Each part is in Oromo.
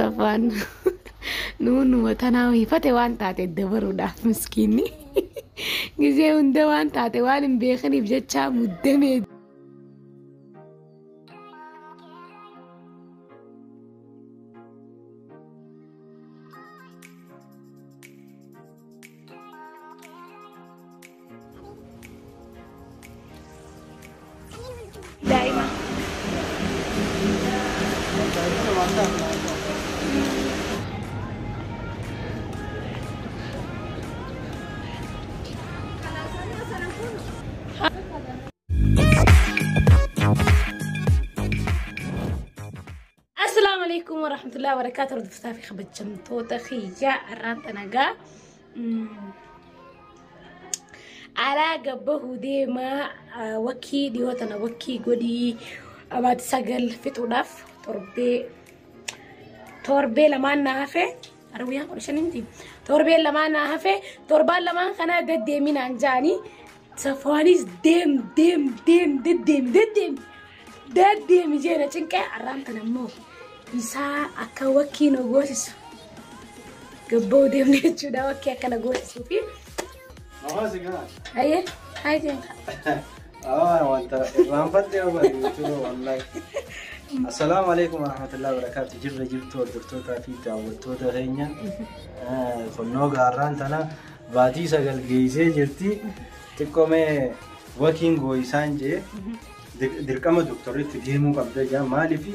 Safaan nuunuma tanaa hifate waan taate dabaruudhaaf miskiinni. Gizee hunda waan taate waan hin beekaniif jecha muddamee. Daa'ima. Assalaamu alaikum warahmatullahi wabarakatuh. Hordoftoota fi kabajamtoota kiyya arraan tanagaa. Alaa gabbahuu deemaa wakkii dhiyoo tana wakkii godhii abaati 9 fixuudhaaf torbee lamaan na hafe. Arwiyaan 15 miti. Torbee lamaan na hafe. Torbaan lamaan kana deddeeminaan jaanii Safwaanis deem deem deem deddeemi deddeemi deddeemi jeena cinqee arraan tana immoo isaa akka wakkii nu goosisu gabbahuu deemne jechuudha wakkii akka na goosisuu fi. Hayyee hayyee. Wanta irraanfadhe yoo wallahi. Assalaamu alaikum warahmatullahi wabarakatuh. Jirra jirtu hordoftootaa fi daawwattoota keenya. Kunnoo gaarraan tana baatii 9 geessee jirti. Xiqqoomee wakiin gooyisaan jee dirqama doktoritti deemuu qabda jaa maaliif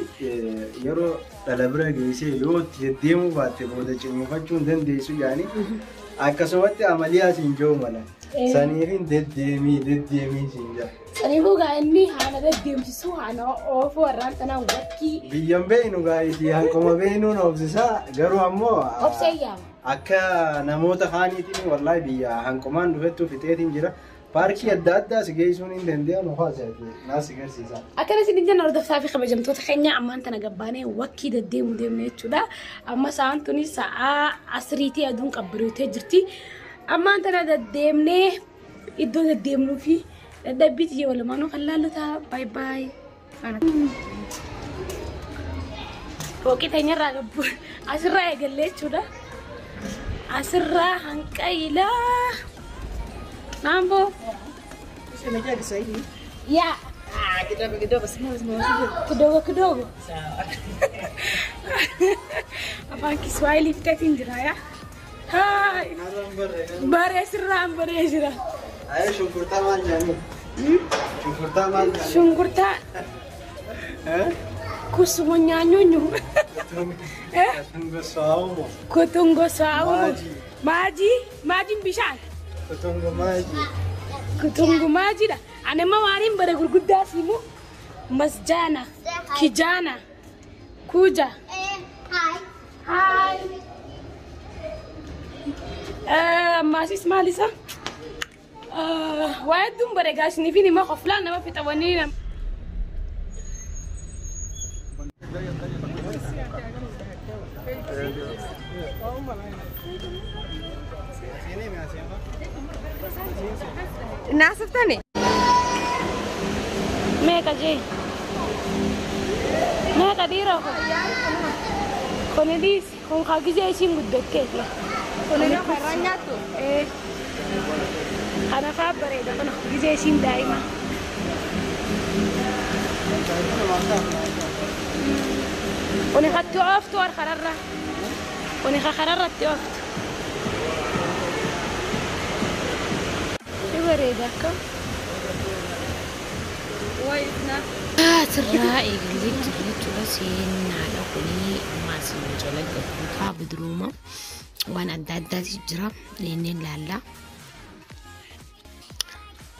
yeroo dhala bira geessee yoo itti deemuu baatte booda cimifachuu hin dandeessu jaanii akkasumatti amaliyaa siin jiru mala. Saniifin deddeemii deddeemii siin jaa. Saniifuu gaa inni haala deddeemsisuu haala oofuu warraan tanaa wakkii. Biyyan beeynu gaa itti hanquma beeynuun obsisaa garuu ammoo. Obsee yaama. Akka namoota kaaniitiin wallahi biyya hanqumaan dhufettuu fixeetiin jira. Paarkii adda addaa si geessuun hin danda'amu haasa'e naa si garsiisa. Akkana isin jenna hordoftaa fi kabajamtoota keenya ammaan tana gabbaanee wakkii deddeemuu deemne jechuudha. Amma sa'aan tuni sa'aa asiriitii aduun qabbareetee jirti. Ammaan tana deddeemnee iddoo deddeemnuu fi dadhabbii xiyya walumaanuu kan laallu ta'a. Baay baay. Fooqii teenyarraa gabbu asirraa eegallee jechuudha. Asirraa hanqaylaa. Mambo. Unajua Kiswahili? Ya. Ah, kidogo kidogo, small small. Kidogo kidogo. Sawa. Afaan Kiswahili fitatiin jira ya. Hai. Bare sirraan baree jira. Ayo shunkurtaa maal jedhanii? Shunkurtaa maal jedhanii? Shunkurtaa. Kusuma nyaanyuunyu. Kutungo saawumo. Kutungo saawumo. Maaji. Maaji. Maajiin bishaan. Kutungo maaji. Kutungo maajiidha. Ani amma waaniin bare gurguddaa siimu masjaana, kijaana, kuja. Hi. Ammasis maal isa? Waa hedduun bare gaasiniifin immoo qoflaan nama fixawanii nama. Naasiftani? Meeqa jee? Meeqa dhiiroo kun? Kun dhiisi. Kun kaa gizee isiin guddatteeti. Kun irraa irraa nyaattu? Kana faa bareeda kun gizee isiin daa'ima. Kun katti ooftu war kararra. Kun kararratti ooftu. Bareeda akka. Asirraa eegalee jira jechuudha. Seenaadha kuni maasii jala gabbuutaa bidiruuma waan adda addaatu jira. Dhiinnee ilaalla.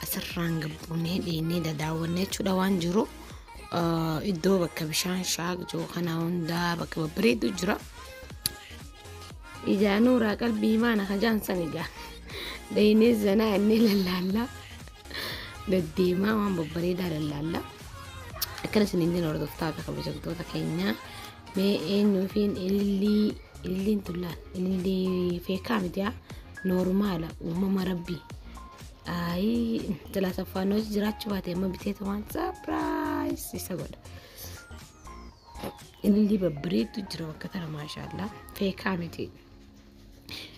Asirraan gabbuunee dhiinnee dadaawwannee jechuudha waan jiru. Iddoo bakka bishaan shaakjoo kana hundaa bakka babbareedu jira. Ijaanuuraa qalbii maana kajaan san egaa. Dhiinnee zanaa inni lallaalla. Deddeemaa waan babbareedaa lallaalla. Akkana isin hin hordoftaa fi kabajamtoota keenya mee eenyuufiin ilillii ililliin tullaan ilillii feekaa miti haa noormaala uumama rabbii. Ayii jalaa saffaanoo jiraachuu baate amma biteetu waan sapiraayis isa godha. Ilillii babbareeddu jira bakka tana maashaallah. Feekaa miti.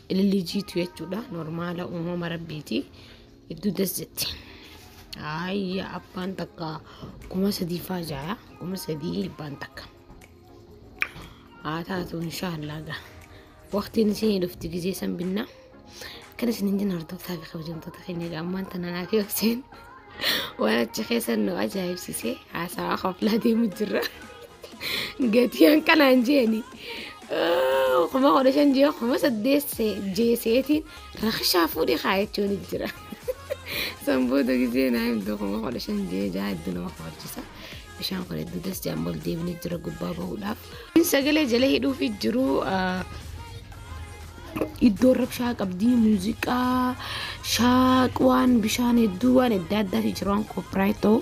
Ilillii jiitu jechuudha. Normaala uumama rabbiiti. Hedduu das jetti. Ayya abbaan takka 3000 faa jaaya. 3000 abbaan takka. Haa taatu inshaallah gaa. Waqtiin isin dhufti gizee san binna. Kana isin hin jenna hordoftaa fi kabajamtoota keenya egaa ammaan tana naaf obseen waan achi keessan nu ajaa'ibsiisee haasawaa qoflaa deemu jirra. Gatii hanqanaan jeeni. 15,000 jee 8,000 jeeseetiin rakishaa fuudhee kaayachuun jira. San booda gizee naa himtu 15,000 jee jaa hedduu nama kofalchisa. Bishaan kun hedduu das jaan ol deemnee jira gubbaa bahuudhaaf. Sagalee jala hidhuufi jiru iddoo rabshaa qabdii muuziqaa shaaq waan bishaan hedduu waan adda addaati jiru waan copyright ta'u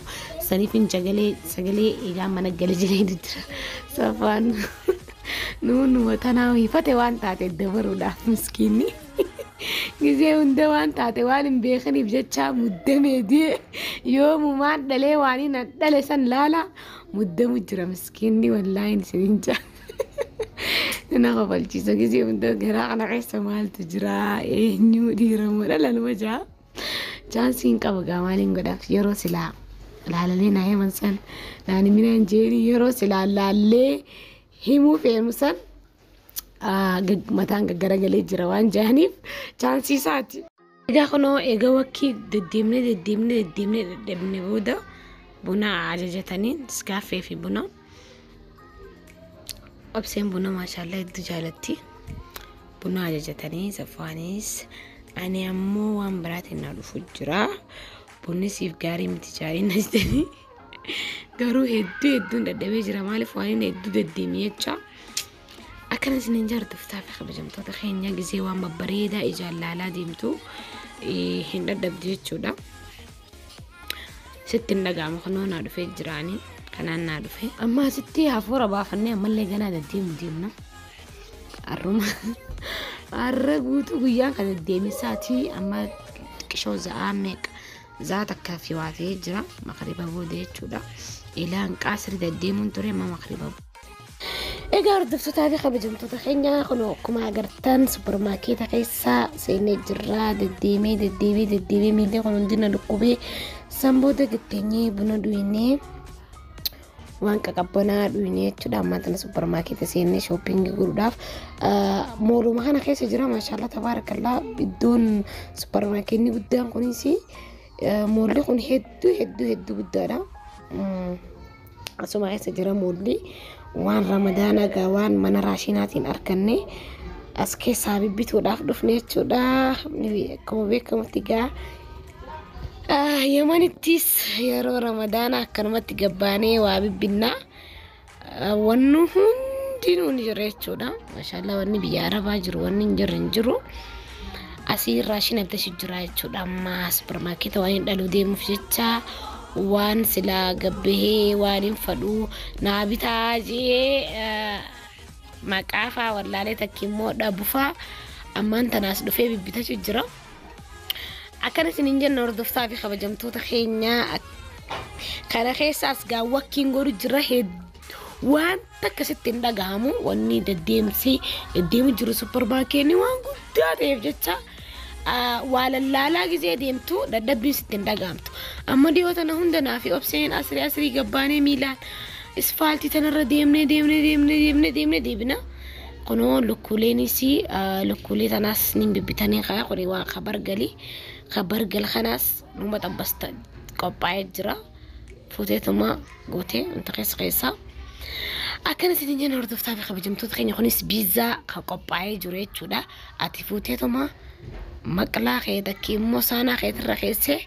saniif hin sagalee egaa mana gala jala hidhu jira. Safaan nuunuma tanaa hifate waan taate dabaruudhaaf miskiinni. Gizee hunda waan taate waan hin beekaniif jecha muddamee dee yoomumaan dhalee waan hin dhale san laala muddamu jira miskiinni wallaahi isiniin jaa. Na kofalchiisa gizee hunda garaa kana keessa maaltu jira eenyu dhiira moo dhala nama jaa. Chaansiin qaba gaa maaliin godhaaf yeroo silaa laalanii naa himan san naan himinaan jeeni yeroo silaa laallee himuu feenu san mataan gaggaragalee jira waan jaaniif chaansii isaati. Egaa kunoo egaa wakkii deddeemnee deddeemnee deddeemnee dadhabne booda buna ajajataniin iskaaffee fi buna. Obseen buna maashaallah hedduu jaalatti. Buna ajajatanii safaanis ani ammoo waan biraatiin na dhufu jira. Bunni siif gaarii miti jaariin na jedhanii garuu hedduu hedduun dadhabee jira maaliif waan inni hedduu deddeemee jecha. Akkana isin jaartoftaa fi kabajamtoota keenya gizee waan babbareedaa ijaan laalaa deemtu hin dadhabdu jechuudha. Sitti hin dhaga'amu kunoo naa dhufee jiraani kanaan naa dhufe. Amma asitti hafuura baafannee ammallee ganaa deddeemu deemna. Har'uma har'a guutuu guyyaan kan deddeemisaati amma xiqqishoo za'aa meeqa za'aa takkaa fi waa ta'ee jira makriba booda jechuudha. Ilaan qaasri deddeemuun ture amma makriba. Egaa hordoftootaa fi kabajamtoota keenya kun akkuma agartan suppermaarkeeta keessa seenee jirra deddeemee deddeemee deddeemee miilli kun hundi na dhukkubee san booda gatteenyee buna dhuynee waan qaqabbanaa dhuynee jechuudha. Ammaa tana suppermaarkeeta seenee shoppingii godhuudhaaf mooluma kana keessa jira maashaallah tabaarakallaa iddoon suppermaarkeetni guddaan kunis moolli kun hedduu hedduu hedduu guddaadha. Asuma keessa jira moolli waan ramadaana gaa waan mana raashinaatiin arganne as keessaa bibbituudhaaf dhufne jechuudha. Akkuma beekamutti gaa Yamanittis yeroo ramadaana akkanumatti gabbaanee waa bibbinnaa wanni hundinuu ni jira jechuudha. Maashaallah wanni biyya arabaa jiru wanni hin jirre hin jiru. Asii raashina bitachuu jira jechuudha. Amma suppermaarkeeta waan hin dhaluu deemuuf jecha waan silaa gabbahee waan hin fadhuu naa bitaa jee maqaa faa wallaalee takki immoo dhabufaa ammaan tanaas dhufee bibbitachuu jira. Akkana isin hin jenne hordoftaa fi kabajamtoota keenya kana keessaas gaa wakkiin godhu jira waan akkasitti hin dhagahamu wanni deddeemsi deddeemu jiru suppermaarkeetni waan guddaa ta'eef jecha waa lallaalaa gizee deemtu dadhabbiin sitti hin dhagahamtu. Amma dhiyoo tana hunda naa fi obseen asrii asrii gabbaanee miilaan isfaaltii tanarra deemnee deemnee deemnee deemnee deemnee deebina. Kunoo lukkuuleenis lukkuulee tanaas ni bibbitanii kaa kuni waan kabargalii kabargal kanaas numa xabbasta qophaa'ee jira. Fuuteetuma gootee wanta keessa keessaa. Akkana isin jenna hordoftaa fi kabajamtoota keenya kunis biizzaa kan qophaa'ee jiru jechuudha. Ati fuuteetuma maqlaa kee takki immoo saanaa keetirra keessee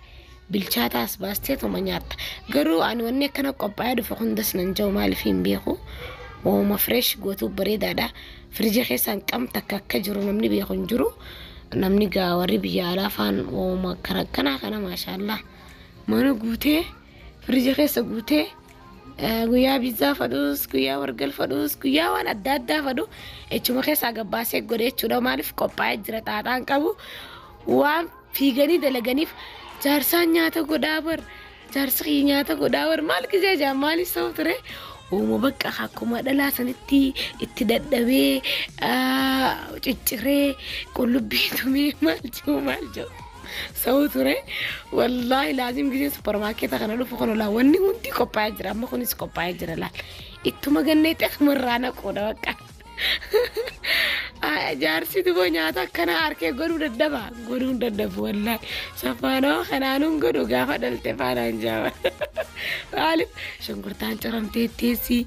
bilchaataas baasteetuma nyaatta. Garuu ani wanni akkana qophaa'ee dhufe hundas nan jiru maaliif hin beeku. Waanuma fresh gootuu bareedaadha. Firija keessaan qam takka akka jiru namni beeku hin jiru. Namni gaa warri biyya alaa faan waanuma akkanaa kana maashaallah. Mana guutee firija keessa guutee guyyaa biizzaa fadhuus guyyaa wargal fadhuus guyyaa waan adda addaa fadhu echuma keessaa gabbaasee godhe jechuudha. Maaliif qophaa'ee jira xaaxaan qabu waan fiiganii dalaganiif jaarsaan nyaata godhaa bar jaarsi kiyya nyaata godhaa bar maal gisee jaa maaliif saba ture Uuma bakka akkuma dhalaa sanitti itti dadhabee cicciree qullubbii tumee maal jiru maal jiru. Sa'u ture wallaahi laazim gisee supparmaarkeeta kana dhufu kana laa wanni hundi qophaa'ee jira amma kunis qophaa'ee jira laal ittuma gannee xefumarraa naquudha bakka. Jaarsi duboo nyaata akkana harkee godhuu dadhaba godhuu hin dadhabu wallaahi safaanoo kanaanuun godhu gaafa dhalte faanaan jaaba. Maaliif shunkurtaan ciramtee teessi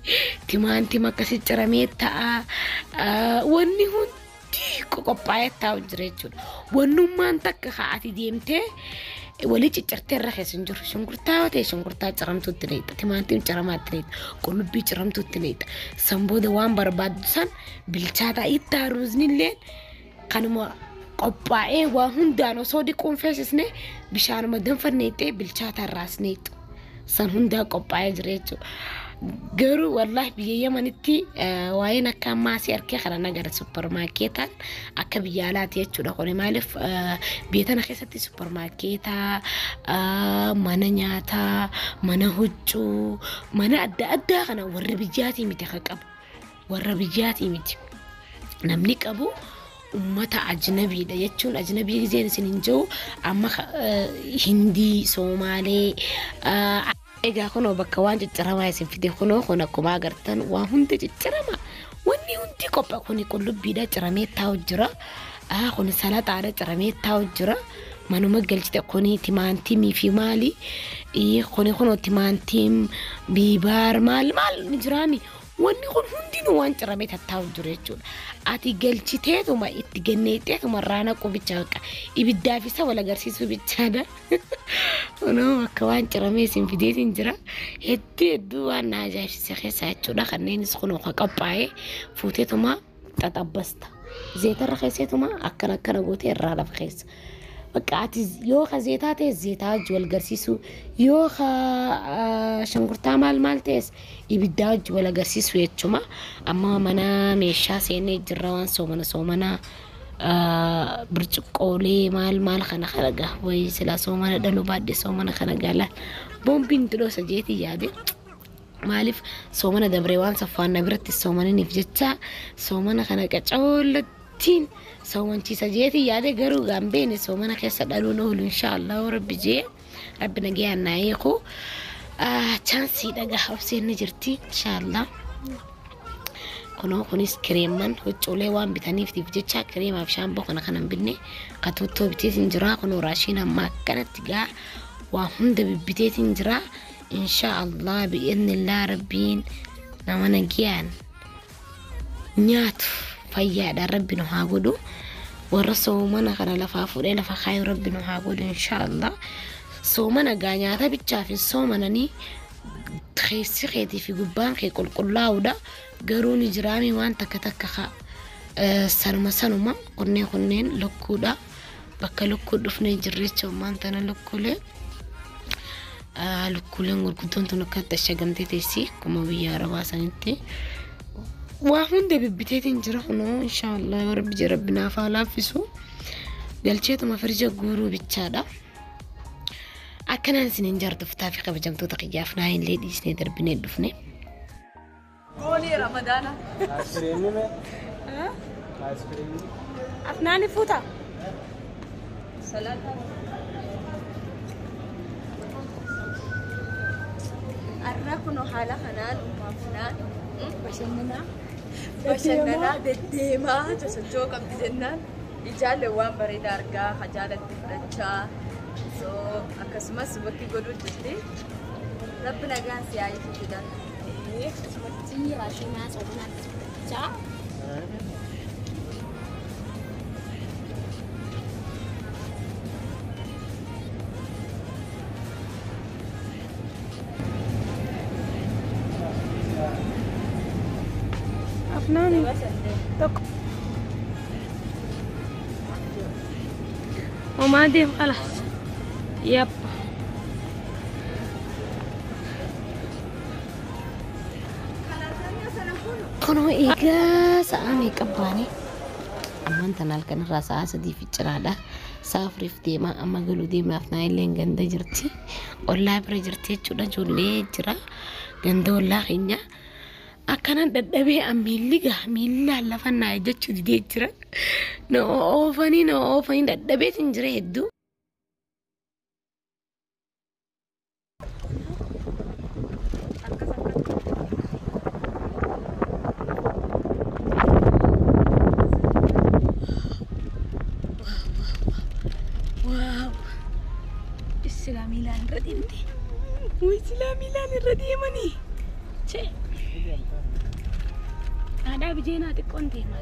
timaantima akkasii ciramee ta'a wanni hundi qophaa'ee taa'u jira jechuudha. Wannummaan takka ati deemtee walii ciccirtee irra keessa hin jiru. Shunkurtaa yoo ta'e shunkurtaa ciramtuutti neexa. Timaantiin ciramaatti neexa. Qullubbii ciramtuutti neexa. San booda waan barbaaddu san bilchaataa itti haruusni illee kanuma qophaa'ee waa hundaan osoo dhiquun feesisne bishaanuma danfa neexee bilchaataa irraas neexu. San hundaa qophaa'ee jira jechuudha. Garuu wallaahi biyya Yamanitti waa'een akka ammaa asii harkee kana nagara supparmaarkeetaan akka biyya alaati jechuudha. Kuni maaliif biyya tana keessatti supparmaarkeetaa, mana nyaataa, mana huccuu, mana adda addaa kana warra biyyaatii miti kan qabu. Warra biyyaatii miti. Namni qabu ummata ajnabiidha jechuun ajnabii giseen isin hin jiru amma Hindii, Soomaalee. Egaa kunoo bakka waan cicciramaa isin fide kunoo kun akkuma agartan waan hundi ciccirama. Wanni hundi qophaa kuni qullubbiidha ciramee taa'u jira. Kun salaxaadha ciramee taa'u jira. Manuma galchite kuni timaantimii fi maali? Kuni kunoo timaantim biibaar maal maal ni jiraami. Wanni kun hundinuu waan ciramee tattaa'u jiru jechuudha. Ati galchiteetuma itti ganneexeetuma irraa naquu bicha bakka ibiddaa fi isa wal agarsiisuu bichaadha. Kunoo bakka waan ciramee isin fideetiin jira. Hedduu hedduu waan na ajaa'ibsiise keessaa jechuudha. Kanneenis kunoo kan qophaa'ee fuuteetuma xaxabbasta. Zeetarra keesseetuma akkana akkana gootee irraa lafa keessa. Bakka ati yoo ka zeetaa ta'es zeetaa wajji wal agarsiisu yoo ka shunkurtaa maal maal ta'es ibiddaa wajji wal agarsiisu jechuma. Amma mana meeshaa seenee jirra waan soomana soomana birciqqoolee maal maal kana kana gaa wayii silaa soomana dhaluu baadhee soomana kana gaa laal boombiin dhoosa jeetii yaade. Maaliif soomana dabree waan saffaanna biratti soomananiif jecha soomana kana qacoolattiin soomanchiisa jeetii yaade garuu gaambeen soomana keessa dhaluun oolu inshaallah rabbi jee rabbi nagayaan naa eeku chaansii dhagaa obseen ni jirti inshaallah. Kunoo kunis kireeman huccuulee waan bitaniif jecha kireemaaf shaamboo kana kanan binne katuuttoo biteetiin jira kunoo raashiin amma akkanatti gaa waa hunda bibbiteetiin jira. Inshaallah bi'iznillah rabbiin nama nagayaan nyaatu fayyaadhaan rabbi nu haa godhu. Warra soomana kana lafaa fuudhee lafa kaayu rabbi nu haa godhu inshaallah. Soomana gaa nyaata bichaaf hin soomananii keessi keetii fi gubbaan kee qulqullaa'uudha. Garuu ni jiraami waan takka takka sanuma sanuma kunneen kunneen lukkuudha. Bakka lukkuu dhufnee jirre jechuun waan tana lukkuulee. Lukkuuleen gurguddoon tun akkatti ashagamtee teessi akkuma biyya arabaa sanitti. Waa hunda bibbiteetiin jira kunoo inshaallah yoo rabbi jee rabbi naaf haa laaffisu. Galcheetuma firija guuruu bichaadha. Akkanaan isiniin jaartoftaa fi kabajamtoota kiyyaaf naa illee dhiisnee darbinee dhufne. Goolii Ramadaana. Aayiskiriimii mee? Aayiskiriimii. Afnaani fuuta. Salaata. Arra kunoo haala kanaan ummaafnaan bashannanaa bashannanaa deddeemaa sosochoo qabdi jennaan ijaalle waan bareedaa argaa hajaalatti fudhachaa so akkasumas bakki godhuu jirti rabbi nagaan si haa ibsu jedhan. Akkasumatti raashinaa soomanaa fudhachaa. Afnaani tokko. وما ديم خلاص يب Kunoo egaa sa'a meeqa baane ammaan tana halkan irraa sa'a 3 fi cinaadha. Sa'a 4 deemaa amma galuu deemaaf naa illee ganda jirti. Ollaa bira jirti jechuudha ijoollee jira. Ganda ollaa keenya. Akkanan dadhabee miilli gaa miillaan lafa naa ejjechuu didee jira. Na oofanii na oofanii dadhabeetiin jira hedduu. Waaw! Silaa miilaan irra deemte. Wuy silaa miilaan irra deemanii. Chee! Aadaa bijeenaa xiqqoon deemaa.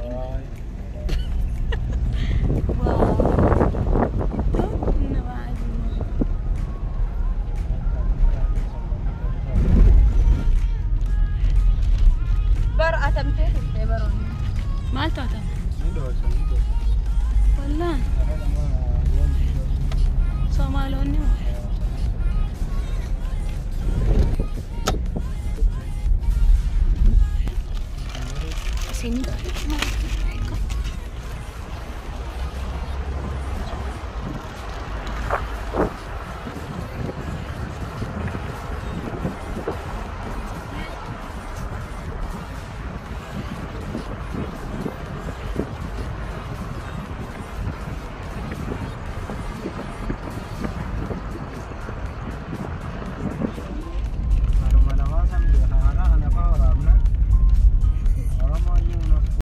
Waaw! Iddoon kun na baay'ee. Bara atamtee turtee baroonni. Maal to'atama? Wallaan Somaaloonni moo? Isin